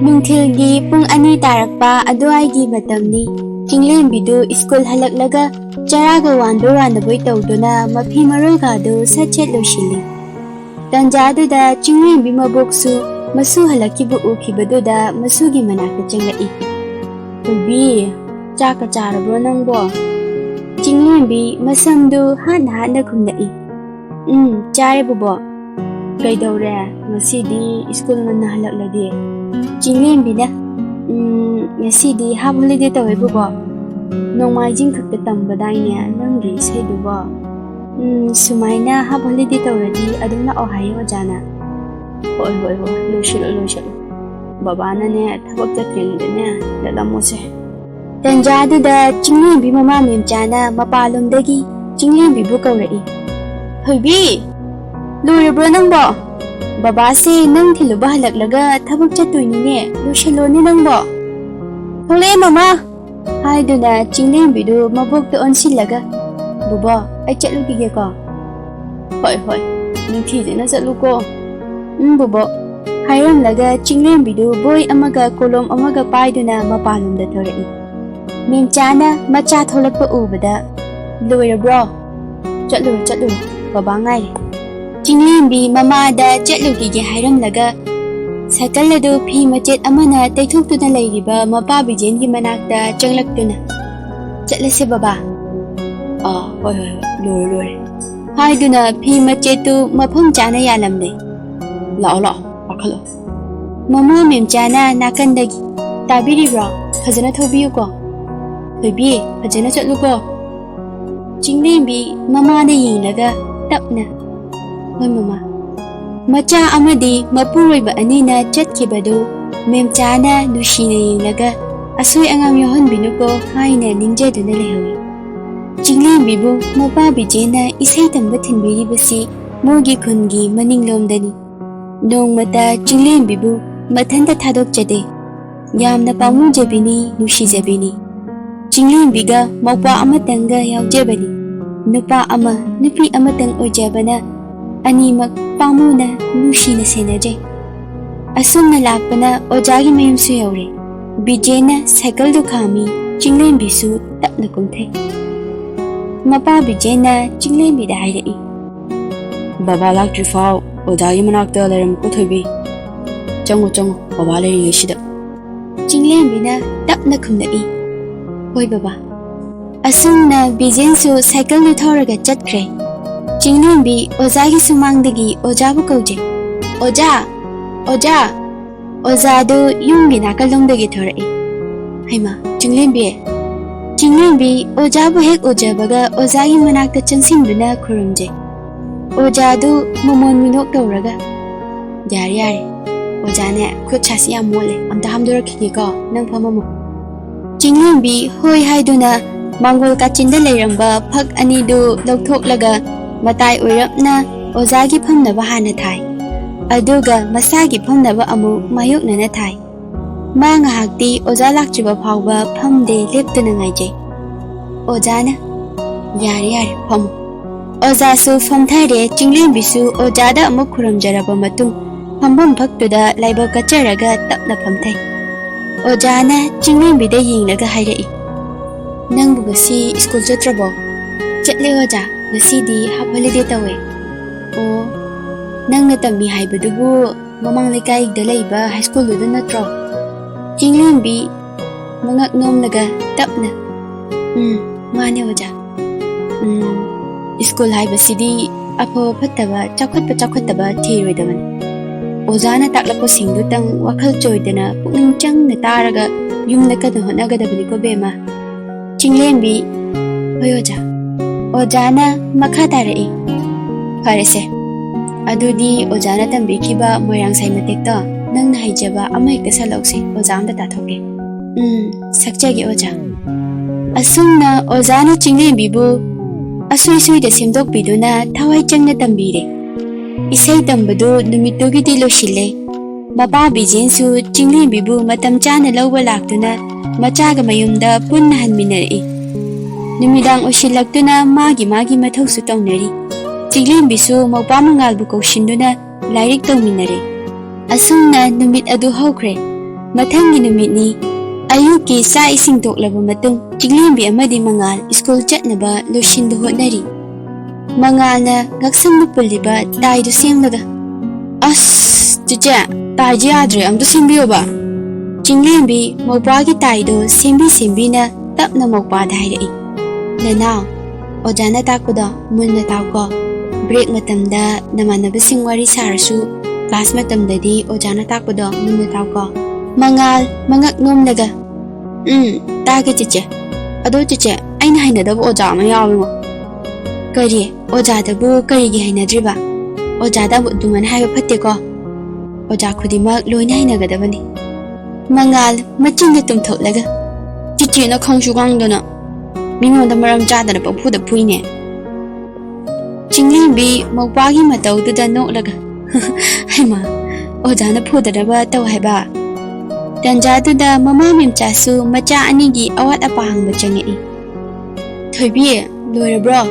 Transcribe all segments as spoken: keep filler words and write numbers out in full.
ꯅꯨꯡꯊꯤꯜꯒꯤ ꯄꯨꯡ ꯑꯅꯤ ꯇꯥꯔꯛꯄ ꯑꯗꯨꯋꯥꯏꯒꯤ ꯃꯇꯝꯅꯤ꯫ ꯆꯤꯡꯂꯦꯝꯕꯤꯗꯨ ꯁ꯭ꯀꯨꯜ ꯍꯜꯂꯛꯂꯒ ꯆꯔꯥꯒ ꯋꯥꯟꯕꯣꯏ ꯋꯥꯟꯗꯕꯣꯏ ꯇꯧꯗꯨꯅ ꯃꯐꯤ ꯃꯔꯣꯜꯒꯗꯨ ꯁꯠ ꯁꯠ ꯂꯣꯏꯁꯤꯜꯂꯤ꯫ ꯇꯟꯖꯥꯗꯨꯗ ꯆꯤꯡꯂꯦꯝꯕꯤ ꯃꯕꯣꯛꯁꯨ ꯃꯁꯨ ꯍꯜꯂꯛꯈꯤꯕ ꯎꯈꯤꯕꯗꯨꯗ ꯃꯁꯨꯒꯤ ꯃꯅꯥꯛꯇ ꯆꯪꯂꯛꯏ꯫ "ꯊꯣꯏꯕꯤ, ꯆꯥꯛꯀ ꯆꯥꯔꯕ꯭ꯔꯣ ꯅꯪꯕꯣ?" ꯆꯤꯡꯂꯦꯝꯕꯤ ꯃꯁꯝꯗꯨ ꯍꯥꯠꯅ ꯍꯥꯠꯅ ꯈꯨꯝꯂꯛꯏ꯫ "ꯎꯝ, ꯆꯥꯔꯦ ꯕꯣꯕꯣꯛ꯫ ꯀꯩꯗꯧꯔꯦ? ꯉꯁꯤꯗꯤ ꯁ꯭ꯀꯨꯜ ꯉꯟꯅ ꯍꯜꯂꯛꯂꯗꯤ?" ꯆꯤꯡꯂꯦꯝꯕꯤꯅ, "ꯎꯝ, ꯉꯁꯤꯗꯤ ꯍꯥꯞ ꯍꯣꯂꯤꯗꯦ ꯇꯧꯋꯦ ꯕꯣꯕꯣꯛ꯫ ꯅꯣꯡꯃꯥꯏꯖꯤꯡ ꯈꯛꯇ ꯇꯝꯕꯗꯥꯏꯅꯦ ꯅꯪꯒꯤ ꯏꯁꯩꯗꯨꯕꯣ? ꯎꯝ, ꯁꯨꯃꯥꯏꯅ ꯍꯥꯞ ꯍꯣꯂꯤꯗꯦ ꯇꯧꯔꯗꯤ ꯑꯗꯨꯝ ꯂꯥꯛꯑꯣ ꯍꯥꯏꯌꯦ ꯑꯣꯖꯥꯅ꯫" "ꯍꯣꯏ, ꯍꯣꯏ, ꯍꯣꯏ, ꯂꯣꯏꯁꯤꯜꯂꯨ, ꯂꯣꯏꯁꯤꯜꯂꯨ꯫ ꯕꯕꯥꯅꯅꯦ ꯊꯕꯛ ꯆꯠꯇ꯭ꯔꯤꯉꯩꯗꯅꯦ ꯂꯠꯂꯝꯃꯣꯁꯦ꯫" ꯇꯟꯖꯥꯗꯨꯗ ꯆꯤꯡꯂꯦꯝꯕꯤ ꯃꯃꯥ ꯃꯦꯝꯆꯥꯅ ꯃꯄꯥꯟꯂꯣꯝꯗꯒꯤ ꯆꯤꯡꯂꯦꯝꯕꯤꯕꯨ ꯀꯧꯔꯛꯏ꯫ "ꯊꯣꯏꯕꯤ, ꯂꯣꯏꯔꯕ꯭ꯔꯣ ꯅꯪꯕꯣ? ꯕꯕꯥꯁꯦ ꯅꯪ ꯊꯤꯜꯂꯨꯕ ꯍꯜꯂꯛꯂꯒ ꯊꯕꯛ ꯆꯠꯇꯣꯏꯅꯤꯅꯦ, ꯂꯣꯏꯁꯤꯜꯂꯣꯅꯦ ꯅꯪꯕꯣ꯫" "ꯊꯣꯛꯂꯛꯑꯦ ꯃꯃꯥ!" ꯍꯥꯏꯗꯨꯅ ꯆꯤꯡꯂꯦꯝꯕꯤꯗꯨ ꯃꯕꯣꯛꯇ ꯑꯣꯟꯁꯤꯜꯂꯒ, "ꯕꯣꯕꯣꯛ, ꯑꯩ ꯆꯠꯂꯨꯈꯤꯒꯦꯀꯣ꯫" "ꯍꯣꯏ, ꯍꯣꯏ, ꯅꯤꯡꯊꯤꯖꯅ ꯆꯠꯂꯨꯀꯣ꯫" "ꯎꯝ, ꯕꯣꯕꯣꯛ꯫" ꯍꯥꯏꯔꯝꯂꯒ ꯆꯤꯡꯂꯦꯝꯕꯤꯗꯨ ꯕꯣꯏ ꯑꯃꯒ ꯀꯣꯂꯣꯝ ꯑꯃꯒ ꯄꯥꯏꯗꯨꯅ ꯃꯄꯥꯟꯂꯣꯝꯗ ꯊꯣꯔꯛꯏ꯫ ꯃꯦꯝꯆꯥꯅ ꯃꯆꯥ ꯊꯣꯛꯂꯛꯄ ꯎꯕꯗ, "ꯂꯣꯏꯔꯕ꯭ꯔꯣ? ꯆꯠꯂꯨꯔꯣ, ꯆꯠꯂꯨꯔꯣ, ꯕꯕꯥ ꯉꯥꯏꯔꯦ꯫" ꯆꯤꯡꯂꯦꯝꯕꯤ ꯃꯃꯥꯗ ꯆꯠꯂꯨꯈꯤꯒꯦ ꯍꯥꯏꯔꯝꯂꯒ ꯁꯥꯏꯀꯜ ꯑꯗꯨ ꯐꯤ ꯃꯆꯦꯠ ꯑꯃꯅ ꯇꯩꯊꯣꯛꯇꯨꯅ ꯂꯩꯔꯤꯕ ꯃꯄꯥ ꯕꯤꯖꯦꯟꯒꯤ ꯃꯅꯥꯛꯇ ꯆꯪꯂꯛꯇꯨꯅ, "ꯆꯠꯂꯁꯦ ꯕꯕꯥ꯫" "ꯑꯥ, ꯍꯣꯏ, ꯍꯣꯏ, ꯍꯣꯏ, ꯂꯣꯏꯔꯦ, ꯂꯣꯏꯔꯦ꯫" ꯍꯥꯏꯗꯨꯅ ꯐꯤ ꯃꯆꯦꯠꯇꯨ ꯃꯐꯝ ꯆꯥꯅ ꯌꯥꯜꯂꯝꯂꯦ꯫ "ꯂꯥꯛꯑꯣ, ꯂꯥꯛꯑꯣ, ꯀꯥꯈꯠꯂꯣ꯫" ꯃꯃꯥ ꯃꯦꯝꯆꯥꯅ ꯅꯥꯀꯟꯗꯒꯤ, "ꯇꯥꯕꯤꯔꯤꯕ꯭ꯔꯣ? ꯐꯖꯅ ꯊꯧꯕꯤꯌꯨꯀꯣ꯫ ꯊꯣꯏꯕꯤ, ꯐꯖꯅ ꯆꯠꯂꯨꯀꯣ꯫" ꯆꯤꯡꯂꯦꯝꯕꯤ ꯃꯃꯥꯗ ꯌꯦꯡꯂꯒ ꯇꯞꯅ, "ꯍꯣꯏ ꯃꯃꯥ꯫" ꯃꯆꯥ ꯑꯃꯗꯤ ꯃꯄꯨꯔꯣꯏꯕ ꯑꯅꯤꯅ ꯆꯠꯈꯤꯕꯗꯨ ꯃꯦꯝꯆꯥꯅ ꯅꯨꯡꯁꯤꯅ ꯌꯦꯡꯂꯒ, "ꯑꯁꯣꯏ ꯑꯉꯥꯝ ꯌꯥꯎꯍꯟꯕꯤꯅꯨꯀꯣ" ꯍꯥꯏꯅ ꯅꯤꯡꯖꯗꯨꯅ ꯂꯩꯍꯧꯏ꯫ ꯆꯤꯡꯂꯦꯝꯕꯤꯕꯨ ꯃꯄꯥ ꯕꯤꯖꯦꯟꯅ ꯏꯁꯩ ꯇꯝꯕ ꯊꯤꯟꯕꯤꯔꯤꯕꯁꯤ ꯃꯣꯏꯒꯤ ꯈꯨꯟꯒꯤ ꯃꯅꯤꯡꯂꯣꯝꯗꯅꯤ꯫ ꯅꯣꯡꯃꯇ ꯆꯤꯡꯂꯦꯝꯕꯤꯕꯨ ꯃꯊꯟꯇ ꯊꯥꯗꯣꯛꯆꯗꯦ꯫ ꯌꯥꯝꯅ ꯄꯥꯝꯃꯨꯖꯕꯤꯅꯤ, ꯅꯨꯡꯁꯤꯖꯕꯤꯅꯤ꯫ ꯆꯤꯡꯂꯦꯝꯕꯤꯒ ꯃꯧꯄ꯭ꯋꯥ ꯑꯃꯇꯪꯒ ꯌꯥꯎꯖꯕꯅꯤ꯫ ꯅꯨꯄꯥ ꯑꯃ, ꯅꯨꯄꯤ ꯑꯃꯇꯪ ꯑꯣꯏꯖꯕꯅ ꯑꯅꯤꯃꯛ ꯄꯥꯝꯃꯨꯅ ꯅꯨꯡꯁꯤꯅ ꯁꯦꯟꯅꯖꯩ꯫ ꯑꯁꯨꯝꯅ ꯂꯥꯛꯄꯅ ꯑꯣꯖꯥꯒꯤ ꯃꯌꯨꯝꯁꯨ ꯌꯧꯔꯦ꯫ ꯕꯤꯖꯦꯟꯅ ꯁꯥꯏꯀꯜꯗꯨ ꯈꯥꯝꯃꯤ, ꯆꯤꯡꯂꯦꯝꯕꯤꯁꯨ ꯇꯞꯅ ꯀꯨꯝꯊꯩ꯫ ꯃꯄꯥ ꯕꯤꯖꯦꯟꯅ ꯆꯤꯡꯂꯦꯝꯕꯤꯗ ꯍꯥꯏꯔꯛꯏ, "ꯕꯕꯥ ꯂꯥꯛꯇ꯭ꯔꯤꯐꯥꯎ ꯑꯣꯖꯥꯒꯤ ꯃꯅꯥꯛꯇ ꯂꯩꯔꯝꯃꯨꯀꯣ ꯊꯣꯏꯕꯤ꯫ ꯆꯪꯉꯣ, ꯆꯪꯉꯣ, ꯕꯕꯥ ꯂꯩꯔꯤꯉꯩꯁꯤꯗ꯫" ꯆꯤꯡꯂꯦꯝꯕꯤꯅ ꯇꯞꯅ ꯈꯨꯝꯂꯛꯏ, "ꯍꯣꯏ ꯕꯕꯥ꯫" ꯑꯁꯨꯝꯅ ꯕꯤꯖꯦꯟꯁꯨ ꯁꯥꯏꯀꯜꯗꯨ ꯊꯧꯔꯒ ꯆꯠꯈ꯭ꯔꯦ꯫ ꯆꯤꯡꯂꯦꯝꯕꯤ ꯑꯣꯖꯥꯒꯤ ꯁꯨꯃꯥꯡꯗꯒꯤ ꯑꯣꯖꯥꯕꯨ ꯀꯧꯖꯩ, "ꯑꯣꯖꯥ! ꯑꯣꯖꯥ!" ꯑꯣꯖꯥꯗꯨ ꯌꯨꯝꯒꯤ ꯅꯥꯀꯜꯂꯣꯝꯗꯒꯤ ꯊꯣꯔꯛꯏ꯫ ꯍꯩꯃꯥ, ꯆꯤꯡꯂꯦꯝꯕꯤ! ꯆꯤꯡꯂꯦꯝꯕꯤ ꯑꯣꯖꯥꯕꯨ ꯍꯦꯛ ꯎꯖꯕꯒ ꯑꯣꯖꯥꯒꯤ ꯃꯅꯥꯛꯇ ꯆꯪꯁꯤꯟꯗꯨꯅ ꯈꯨꯔꯨꯝꯖꯩ꯫ ꯑꯣꯖꯥꯗꯨ ꯃꯃꯣꯟ ꯃꯤꯅꯣꯛ ꯇꯧꯔꯒ, "ꯌꯥꯔꯦ, ꯌꯥꯔꯦ꯫ ꯑꯣꯖꯥꯅꯦ, ꯈꯨꯠ ꯁꯥꯁꯤ ꯌꯥꯝ ꯃꯣꯠꯂꯦ꯫ ꯑꯝꯇ ꯍꯥꯝꯗꯣꯔꯛꯈꯤꯒꯦꯀꯣ꯫ ꯅꯪ ꯐꯝꯃꯝꯃꯣ꯫" ꯆꯤꯡꯂꯦꯝꯕꯤ ꯍꯣꯏ ꯍꯥꯏꯗꯨꯅ ꯃꯥꯡꯒꯣꯜ ꯀꯥꯆꯤꯟꯗ ꯂꯩꯔꯝꯕ ꯐꯛ ꯑꯅꯤꯗꯨ ꯂꯧꯊꯣꯛꯂꯒ ꯃꯇꯥꯏ ꯑꯣꯏꯔꯞꯅ ꯑꯣꯖꯥꯒꯤ ꯐꯝꯅꯕ ꯍꯥꯟꯅ ꯊꯥꯏ꯫ ꯑꯗꯨꯒ ꯃꯁꯥꯒꯤ ꯐꯝꯅꯕ ꯑꯃꯨꯛ ꯃꯥꯌꯣꯛꯅꯅ ꯊꯥꯏ꯫ ꯃꯥ ꯉꯥꯏꯍꯥꯛꯇꯤ ꯑꯣꯖꯥ ꯂꯥꯛꯇ꯭ꯔꯤꯕ ꯐꯥꯎꯕ ꯐꯝꯗꯦ, ꯂꯦꯞꯇꯨꯅ ꯉꯥꯏꯖꯩ꯫ ꯑꯣꯖꯥꯅ, "ꯌꯥꯔꯦ, ꯌꯥꯔꯦ, ꯐꯝꯃꯨ꯫" ꯑꯣꯖꯥꯁꯨ ꯐꯝꯊꯔꯦ꯫ ꯆꯤꯡꯂꯦꯝꯕꯤꯁꯨ ꯑꯣꯖꯥꯗ ꯑꯃꯨꯛ ꯈꯨꯔꯨꯝꯖꯔꯕ ꯃꯇꯨꯡ ꯐꯝꯐꯝ ꯐꯛꯇꯨꯗ ꯂꯥꯏꯕꯛ ꯀꯠꯆꯔꯒ ꯇꯞꯅ ꯐꯝꯊꯩ꯫ ꯑꯣꯖꯥꯅ ꯆꯤꯡꯂꯦꯝꯕꯤꯗ ꯌꯦꯡꯂꯒ ꯍꯥꯏꯔꯛꯏ, "ꯅꯪꯕꯨ ꯉꯁꯤ ꯁ꯭ꯀꯨꯜ ꯆꯠꯇ꯭ꯔꯕꯣ?" "ꯆꯠꯂꯦ ꯑꯣꯖꯥ, ꯉꯁꯤꯗꯤ ꯍꯥꯞ ꯍꯣꯂꯤꯗꯦ ꯇꯧꯋꯦ꯫" "ꯑꯣ, ꯅꯪꯅ ꯇꯝꯃꯤ ꯍꯥꯏꯕꯗꯨꯕꯨ ꯃꯃꯥꯡ ꯂꯩꯀꯥꯏꯗ ꯂꯩꯕ ꯍꯥꯏ ꯁ꯭ꯀꯨꯜꯗꯨꯗ ꯅꯠꯇ꯭ꯔꯣ?" ꯆꯤꯡꯂꯦꯝꯕꯤ ꯃꯉꯛ ꯅꯣꯝꯂꯒ ꯇꯞꯅ, "ꯎꯝ, ꯃꯥꯅꯦ ꯑꯣꯖꯥ꯫ ꯎꯝ, ꯁ꯭ꯀꯨꯜ ꯍꯥꯏꯕꯁꯤꯗꯤ ꯑꯐꯕ ꯐꯠꯇꯕ, ꯆꯥꯎꯈꯠꯄ ꯆꯥꯎꯈꯠꯇꯕ ꯊꯤꯔꯣꯏꯗꯕꯅꯤ꯫ ꯑꯣꯖꯥꯅ ꯇꯥꯛꯂꯛꯄꯁꯤꯡꯗꯨꯇꯪ ꯋꯥꯈꯜ ꯆꯣꯏꯗꯅ ꯄꯨꯛꯅꯤꯡ ꯆꯪꯅ ꯇꯥꯔꯒ ꯌꯨꯝꯗ ꯀꯟꯅ ꯍꯣꯠꯅꯒꯗꯕꯅꯤꯀꯣ ꯕꯦꯝꯃ꯫" ꯆꯤꯡꯂꯦꯝꯕꯤ, "ꯍꯣꯏ ꯑꯣꯖꯥ꯫" ꯑꯣꯖꯥꯅ ꯃꯈꯥ ꯇꯥꯔꯛꯏ, "ꯐꯔꯦꯁꯦ, ꯑꯗꯨꯗꯤ ꯑꯣꯖꯥꯅ ꯇꯝꯕꯤꯈꯤꯕ ꯃꯣꯏꯔꯥꯡ ꯁꯥꯏ ꯃꯇꯦꯛꯇꯣ ꯅꯪꯅ ꯍꯩꯖꯕ ꯑꯃ ꯍꯦꯛꯇ ꯁꯛꯂꯛꯎꯁꯦ, ꯑꯣꯖꯥ ꯑꯝꯇ ꯇꯥꯊꯣꯛꯀꯦ꯫" "ꯎꯝ, ꯁꯛꯆꯒꯦ ꯑꯣꯖꯥ꯫" ꯑꯁꯨꯝꯅ ꯑꯣꯖꯥꯅ ꯆꯤꯡꯂꯦꯝꯕꯤꯕꯨ ꯑꯁꯣꯏ ꯁꯣꯏꯗ ꯁꯦꯝꯗꯣꯛꯄꯤꯗꯨꯅ ꯊꯋꯥꯏ ꯆꯪꯅ ꯇꯝꯕꯤꯔꯦ꯫ ꯏꯁꯩ ꯇꯝꯕꯗꯨ ꯅꯨꯃꯤꯠꯇꯨꯒꯤꯗꯤ ꯂꯣꯏꯁꯤꯜꯂꯦ꯫ ꯃꯄꯥ ꯕꯤꯖꯦꯟꯁꯨ ꯆꯤꯡꯂꯦꯝꯕꯤꯕꯨ ꯃꯇꯝ ꯆꯥꯅ ꯂꯧꯕ ꯂꯥꯛꯇꯨꯅ ꯃꯆꯥꯒ ꯃꯌꯨꯝꯗ ꯄꯨꯟꯅ ꯍꯟꯃꯤꯟꯅꯔꯛꯏ꯫ ꯅꯨꯃꯤꯗꯥꯡ ꯑꯣꯏꯁꯤꯜꯂꯛꯇꯨꯅ ꯃꯥꯒꯤ ꯃꯥꯒꯤ ꯃꯊꯧꯁꯨ ꯇꯧꯅꯔꯤ꯫ ꯆꯤꯡꯂꯦꯝꯕꯤꯁꯨ ꯃꯧꯄ꯭ꯋꯥ ꯃꯉꯥꯜꯕꯨ ꯀꯧꯁꯤꯟꯗꯨꯅ ꯂꯥꯏꯔꯤꯛ ꯇꯧꯃꯤꯟꯅꯔꯦ꯫ ꯑꯁꯨꯝꯅ ꯅꯨꯃꯤꯠ ꯑꯗꯨ ꯍꯧꯈ꯭ꯔꯦ꯫ ꯃꯊꯪꯒꯤ ꯅꯨꯃꯤꯠꯅꯤ꯫ ꯑꯌꯨꯛꯀꯤ ꯆꯥꯛ ꯏꯁꯤꯡ ꯇꯣꯛꯂꯕ ꯃꯇꯨꯡ, ꯆꯤꯡꯂꯦꯝꯕꯤ ꯑꯃꯗꯤ ꯃꯉꯥꯜ ꯁ꯭ꯀꯨꯜ ꯆꯠꯅꯕ ꯂꯣꯏꯁꯤꯟꯕ ꯍꯣꯠꯅꯔꯤ꯫ ꯃꯉꯥꯜꯅ ꯉꯛꯁꯝꯗ ꯄꯨꯜꯂꯤꯕ ꯇꯥꯏꯗꯨ ꯁꯦꯝꯂꯒ, "ꯑꯁ, ꯆꯤꯆꯦ, ꯇꯥꯏꯁꯦ ꯌꯥꯗ꯭ꯔꯦ, ꯑꯝꯇ ꯁꯦꯝꯕꯤꯌꯣꯕ꯫" ꯆꯤꯡꯂꯦꯝꯕꯤ ꯃꯧꯄ꯭ꯋꯥꯒꯤ ꯇꯥꯏꯗꯣ ꯁꯦꯝꯕꯤ ꯁꯦꯝꯕꯤꯅ ꯇꯞꯅ ꯃꯧꯄ꯭ꯋꯥꯗ ꯍꯥꯏꯔꯛꯏ, "ꯅꯅꯥꯎ, ꯑꯣꯖꯥꯅ ꯇꯥꯛꯄꯗꯣ ꯃꯨꯟꯅ ꯇꯥꯎꯀꯣ꯫ ꯕ꯭ꯔꯦꯛ ꯃꯇꯝꯗ ꯅꯃꯥꯟꯅꯕꯁꯤꯡ ꯋꯥꯔꯤ ꯁꯥꯔꯁꯨ, ꯀ꯭ꯂꯥꯁ ꯃꯇꯝꯗꯗꯤ ꯑꯣꯖꯥꯅ ꯇꯥꯛꯄꯗꯣ ꯃꯨꯟꯅ ꯇꯥꯎꯀꯣ꯫" ꯃꯉꯥꯜ ꯃꯉꯛ ꯅꯣꯝꯂꯒ, "ꯎꯝ, ꯇꯥꯒꯦ ꯆꯤꯆꯦ꯫ ꯑꯗꯣ ꯆꯤꯆꯦ, ꯑꯩꯅ ꯍꯩꯅꯗꯕ ꯑꯣꯖꯥ ꯑꯃ ꯌꯥꯎꯔꯤꯉꯣ꯫" "ꯀꯔꯤ? ꯑꯣꯖꯥꯗꯕꯨ ꯀꯔꯤꯒꯤ ꯍꯩꯅꯗ꯭ꯔꯤꯕ? ꯑꯣꯖꯥꯗ ꯑꯗꯨꯃꯥꯏꯅ ꯍꯥꯏꯕ ꯐꯠꯇꯦꯀꯣ꯫ ꯑꯣꯖꯥ ꯈꯨꯗꯤꯡꯃꯛ ꯂꯣꯏꯅ ꯍꯩꯅꯒꯗꯕꯅꯤ꯫" ꯃꯉꯥꯜ ꯃꯆꯤꯟꯗ ꯇꯨꯝꯊꯣꯛꯂꯒ, "ꯆꯤꯆꯦꯅ ꯈꯪꯁꯨ ꯈꯪꯗꯅ ꯃꯤꯉꯣꯟꯗ ꯃꯔꯝ ꯆꯥꯗꯅ ꯄꯪꯐꯨꯗ ꯐꯨꯏꯅꯦ꯫" ꯆꯤꯡꯂꯦꯝꯕꯤ ꯃꯧꯄ꯭ꯋꯥꯒꯤ ꯃꯇꯧꯗꯨꯗ ꯅꯣꯛꯂꯒ, "ꯍꯩꯃꯥ, ꯑꯣꯖꯥꯅ ꯐꯨꯗꯅꯕ ꯇꯧ ꯍꯥꯏꯕ?" ꯇꯟꯖꯥꯗꯨꯗ ꯃꯃꯥ ꯃꯦꯝꯆꯥꯁꯨ ꯃꯆꯥ ꯑꯅꯤꯒꯤ ꯑꯋꯥꯠ ꯑꯄꯥ ꯍꯪꯕ ꯆꯪꯉꯛꯏ꯫ "ꯊꯣꯏꯕꯤ, ꯂꯣꯏꯔꯕ꯭ꯔꯣ?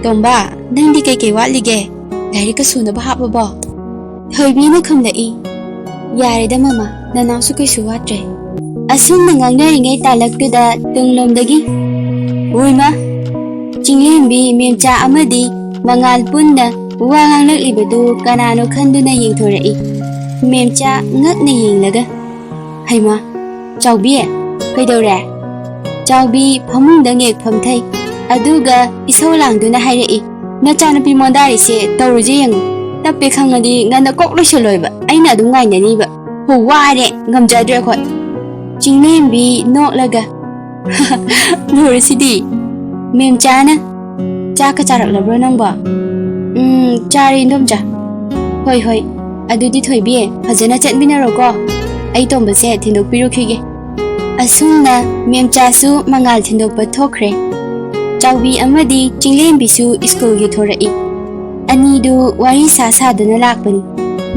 ꯇꯣꯝꯕ, ꯅꯪꯗꯤ ꯀꯩꯀꯩ ꯋꯥꯠꯂꯤꯒꯦ? ꯂꯥꯏꯔꯤꯛꯀ ꯁꯨꯅꯕ ꯍꯥꯞꯄꯕꯣ?" ꯊꯣꯏꯕꯤꯅ ꯈꯨꯝꯂꯛꯏ, "ꯌꯥꯔꯦꯗ ꯃꯃꯥ, ꯅꯅꯥꯎꯁꯨ ꯀꯩꯁꯨ ꯋꯥꯠꯇ꯭ꯔꯦ꯫" ꯑꯁꯨꯝꯅ ꯉꯥꯡꯅꯔꯤꯉꯩ ꯇꯥꯂꯛꯇꯨꯗ ꯇꯨꯡꯂꯣꯝꯗꯒꯤ, "ꯍꯣꯏꯃ!" ꯆꯤꯡꯂꯦꯝꯕꯤ, ꯃꯦꯝꯆꯥ ꯑꯃꯗꯤ ꯃꯉꯥꯜ ꯄꯨꯟꯅ ꯋꯥ ꯉꯥꯡꯂꯛꯂꯤꯕꯗꯨ ꯀꯅꯥꯅꯣ ꯈꯟꯗꯨꯅ ꯌꯦꯡꯊꯣꯔꯛꯏ꯫ ꯃꯦꯝꯆꯥ ꯉꯛꯅ ꯌꯦꯡꯂꯒ, "ꯍꯩꯃꯥ, ꯆꯥꯎꯕꯤ, ꯀꯩꯗꯧꯔꯦ?" ꯆꯥꯎꯕꯤ ꯐꯃꯨꯡꯗ ꯉꯦꯛ ꯐꯝꯊꯩ꯫ ꯑꯗꯨꯒ ꯏꯁꯧ ꯂꯥꯡꯗꯨꯅ ꯍꯥꯏꯔꯛꯏ, "ꯅꯆꯥꯅꯨꯄꯤ ꯃꯣꯟꯗꯥꯔꯤꯁꯦ ꯇꯧꯔꯨꯁꯦ ꯌꯦꯡꯉꯨ꯫ ꯇꯞꯄꯦ ꯈꯪꯉꯗꯤ ꯉꯟꯅ ꯀꯣꯛ ꯂꯣꯏꯁꯜꯂꯣꯏꯕ꯫ ꯑꯩꯅ ꯑꯗꯨꯝ ꯉꯥꯏꯅꯅꯤꯕ꯫ ꯍꯣ, ꯋꯥꯔꯦ, ꯉꯝꯖꯗ꯭ꯔꯦ ꯑꯩꯈꯣꯏ꯫" ꯆꯤꯡꯂꯦꯝꯕꯤ ꯅꯣꯛꯂꯒ, "ꯂꯣꯏꯔꯁꯤꯗꯤ꯫ ꯃꯦꯝꯆꯥꯅ, ꯆꯥꯛꯀ ꯆꯥꯔꯛꯂꯕ꯭ꯔꯣ ꯅꯪꯕꯣ?" "ꯎꯝ, ꯆꯥꯔꯦ, ꯏꯟꯗꯣꯝꯆꯥ꯫" "ꯍꯣꯏ, ꯍꯣꯏ꯫ ꯑꯗꯨꯗꯤ ꯊꯣꯏꯕꯤ, ꯐꯖꯅ ꯆꯠꯃꯤꯟꯅꯔꯣꯀꯣ꯫ ꯑꯩ ꯇꯣꯝꯕꯁꯦ ꯊꯤꯟꯗꯣꯛꯄꯤꯔꯨꯈꯤꯒꯦ꯫" ꯑꯁꯨꯝꯅ ꯃꯦꯝꯆꯥꯁꯨ ꯃꯉꯥꯜ ꯊꯤꯟꯗꯣꯛꯄ ꯊꯣꯛꯈ꯭ꯔꯦ꯫ ꯆꯥꯎꯕꯤ ꯑꯃꯗꯤ ꯆꯤꯡꯂꯦꯝꯕꯤꯁꯨ ꯁ꯭ꯀꯨꯜꯒꯤ ꯊꯣꯔꯛꯏ꯫ ꯑꯅꯤꯗꯨ ꯋꯥꯔꯤ ꯁꯥ ꯁꯥꯗꯨꯅ ꯂꯥꯛꯄꯅꯤ꯫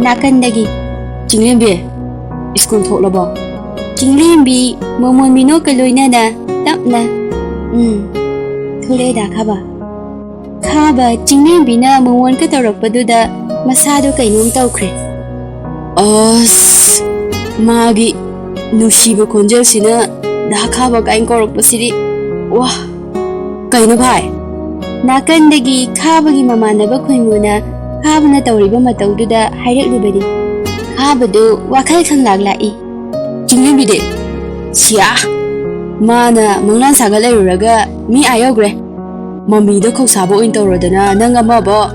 ꯅꯥꯀꯟꯗꯒꯤ, "ꯆꯤꯡꯂꯦꯝꯕꯤ, ꯁ꯭ꯀꯨꯜ ꯊꯣꯛꯂꯕꯣ?" ꯆꯤꯡꯂꯦꯝꯕꯤ ꯃꯃꯣꯟ ꯃꯤꯅꯣꯛꯀ ꯂꯣꯏꯅꯅ ꯇꯞꯅ, "ꯎꯝ, ꯊꯣꯛꯂꯛꯑꯦꯗ ꯈꯥꯕ꯫" ꯈꯥꯕ ꯆꯤꯡꯂꯦꯝꯕꯤꯅ ꯃꯉꯣꯟꯗ ꯇꯧꯔꯛꯄꯗꯨꯗ ꯃꯁꯥꯗꯣ ꯀꯩꯅꯣꯝ ꯇꯧꯈ꯭ꯔꯦ꯫ ꯑꯁ, ꯃꯥꯒꯤ ꯅꯨꯡꯁꯤꯕ ꯈꯣꯟꯖꯦꯜꯁꯤꯅ ꯗꯥ ꯈꯥꯕ ꯀꯥꯏꯅ ꯀꯧꯔꯛꯄꯁꯤꯗꯤ꯫ ꯋꯥ! ꯀꯩꯅꯣ ꯚꯥꯏ? ꯅꯥꯀꯟꯗꯒꯤ ꯈꯥꯕꯒꯤ ꯃꯃꯥꯟꯅꯕ ꯈꯣꯏꯃꯨꯅ ꯈꯥꯕꯅ ꯇꯧꯔꯤꯕ ꯃꯇꯧꯗꯨꯗ ꯍꯥꯏꯔꯛꯂꯤꯕꯅꯤ꯫ ꯈꯥꯕꯗꯨ ꯋꯥꯈꯜ ꯈꯪꯂꯥꯛ ꯂꯥꯛꯏ꯫ ꯆꯤꯡꯂꯦꯝꯕꯤꯗꯤ? ꯁꯤꯌꯥ! ꯃꯥꯅ ꯃꯪꯂꯥꯟ ꯁꯥꯒꯠ ꯂꯩꯔꯨꯔꯒ ꯃꯤ ꯑꯥ ꯌꯧꯈ꯭ꯔꯦ꯫ ꯃꯃꯤꯗ ꯈꯧꯁꯥꯕ ꯑꯣꯏꯅ ꯇꯧꯔꯗꯅ ꯅꯪ ꯑꯃꯕꯣ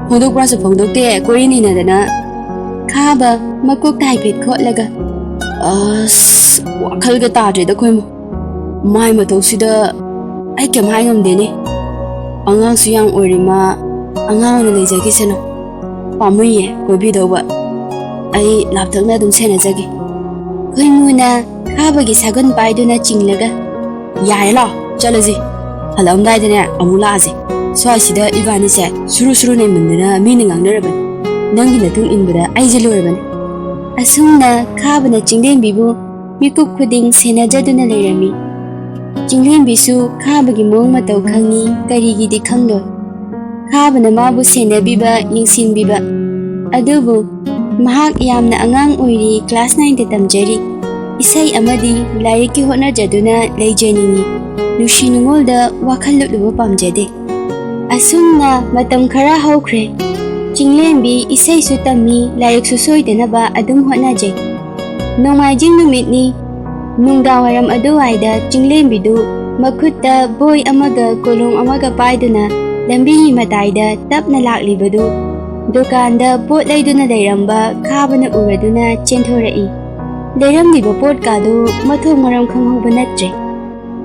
ꯐꯣꯡꯗꯣꯛꯄ꯭ꯔꯥꯁꯨ ꯐꯣꯡꯗꯣꯛꯇꯦ, ꯀꯣꯏꯔꯤꯅꯤꯅꯗꯅ꯫ ꯈꯥꯕ ꯃꯀꯣꯛꯇ ꯍꯥꯏꯐꯦꯠ ꯈꯣꯠꯂꯒ, "ꯑꯁ, ꯋꯥꯈꯜꯒ ꯇꯥꯗ꯭ꯔꯦꯗ ꯈꯣꯏꯃꯨ꯫ ꯃꯥꯏ ꯃꯇꯧꯁꯤꯗ ꯑꯩ ꯀꯩꯝ ꯍꯥꯏ ꯉꯝꯗꯦꯅꯦ꯫ ꯑꯉꯥꯡꯁꯨ ꯌꯥꯝ ꯑꯣꯏꯔꯤ ꯃꯥ, ꯑꯉꯥꯡ ꯑꯣꯏꯅ ꯂꯩꯖꯈꯤꯁꯅꯨ꯫ ꯄꯥꯝꯃꯨꯏꯌꯦ ꯀꯣꯏꯕꯤꯗꯧꯕ꯫ ꯑꯩ ꯂꯥꯞꯊꯛꯅ ꯑꯗꯨꯝ ꯁꯦꯟꯅꯖꯒꯦ꯫" ꯈꯣꯏꯃꯨꯅ ꯈꯥꯕꯒꯤ ꯁꯥꯒꯨꯟ ꯄꯥꯏꯗꯨꯅ ꯆꯤꯡꯂꯒ, "ꯌꯥꯔꯦ, ꯂꯥꯛꯑꯣ, ꯆꯠꯂꯁꯤ꯫ ꯍꯜꯂꯛꯑꯝꯗꯥꯏꯗꯅꯦ ꯑꯃꯨꯛ ꯂꯥꯛꯑꯁꯤ꯫ ꯁ꯭ꯋꯥꯏꯁꯤꯗ ꯏꯕꯥꯅꯤꯁꯦ ꯁꯨꯔꯨ ꯁꯨꯔꯨ ꯅꯩꯃꯟꯗꯅ ꯃꯤꯅ ꯉꯥꯡꯅꯔꯕꯅꯤ꯫ ꯅꯪꯒꯤ ꯅꯇꯨꯡ ꯏꯟꯕꯗ ꯑꯩꯁꯦ ꯂꯣꯏꯔꯕꯅꯤ꯫" ꯑꯁꯨꯝꯅ ꯈꯥꯕꯅ ꯆꯤꯡꯂꯦꯝꯕꯤꯕꯨ ꯃꯤꯀꯨꯞ ꯈꯨꯗꯤꯡ ꯁꯦꯟꯅꯖꯗꯨꯅ ꯂꯩꯔꯝꯃꯤ꯫ ꯆꯤꯡꯂꯦꯝꯕꯤꯁꯨ ꯈꯥꯕꯒꯤ ꯃꯑꯣꯡ ꯃꯇꯧ ꯈꯪꯉꯤ, ꯀꯔꯤꯒꯤꯗꯤ ꯈꯪꯂꯣꯏ꯫ ꯈꯥꯕꯅ ꯃꯥꯕꯨ ꯁꯦꯟꯅꯕꯤꯕ, ꯌꯦꯡꯁꯤꯟꯕꯤꯕ꯫ ꯑꯗꯨꯕꯨ ꯃꯍꯥꯛ ꯌꯥꯝꯅ ꯑꯉꯥꯡ ꯑꯣꯏꯔꯤ, ꯀ꯭ꯂꯥꯁ ꯅꯥꯏꯟꯗ ꯇꯝꯖꯔꯤ꯫ ꯏꯁꯩ ꯑꯃꯗꯤ ꯂꯥꯏꯔꯤꯛꯀꯤ ꯍꯣꯠꯅꯖꯗꯨꯅ ꯂꯩꯖꯅꯤꯡꯏ꯫ ꯅꯨꯡꯁꯤ ꯅꯨꯡꯉꯣꯜꯗ ꯋꯥꯈꯜ ꯂꯨꯞꯂꯨꯕ ꯄꯥꯝꯖꯗꯦ꯫ ꯑꯁꯨꯝꯅ ꯃꯇꯝ ꯈꯔ ꯍꯧꯈ꯭ꯔꯦ꯫ ꯆꯤꯡꯂꯦꯝꯕꯤ ꯏꯁꯩꯁꯨ ꯇꯝꯃꯤ, ꯂꯥꯏꯔꯤꯛꯁꯨ ꯁꯣꯏꯗꯅꯕ ꯑꯗꯨꯝ ꯍꯣꯠꯅꯖꯩ꯫ ꯅꯣꯡꯃꯥꯏꯖꯤꯡ ꯅꯨꯃꯤꯠꯅꯤ꯫ ꯅꯨꯡꯗꯥꯡꯋꯥꯏꯔꯝ ꯑꯗꯨꯋꯥꯏꯗ ꯆꯤꯡꯂꯦꯝꯕꯤꯗꯨ ꯃꯈꯨꯠꯇ ꯕꯣꯏ ꯑꯃꯒ ꯀꯣꯂꯣꯝ ꯑꯃꯒ ꯄꯥꯏꯗꯨꯅ ꯂꯝꯕꯤꯒꯤ ꯃꯇꯥꯏꯗ ꯇꯞꯅ ꯂꯥꯛꯂꯤꯕꯗꯨ ꯗꯨꯀꯥꯟꯗ ꯄꯣꯠ ꯂꯩꯗꯨꯅ ꯂꯩꯔꯝꯕ ꯈꯥꯕꯅ ꯎꯔꯗꯨꯅ ꯆꯦꯟꯊꯣꯔꯛꯏ꯫ ꯂꯩꯔꯝꯂꯤꯕ ꯄꯣꯠꯀꯥꯗꯨ ꯃꯊꯣꯡ ꯃꯔꯝ ꯈꯪꯍꯧꯕ ꯅꯠꯇ꯭ꯔꯦ꯫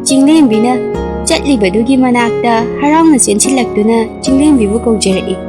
ꯆꯤꯡꯂꯦꯝꯕꯤꯅ ꯆꯠꯂꯤꯕꯗꯨꯒꯤ ꯃꯅꯥꯛꯇ ꯍꯔꯥꯎꯅ ꯆꯦꯟꯁꯤꯜꯂꯛꯇꯨꯅ ꯆꯤꯡꯂꯦꯝꯕꯤꯕꯨ ꯀꯧꯖꯔꯛꯏ꯫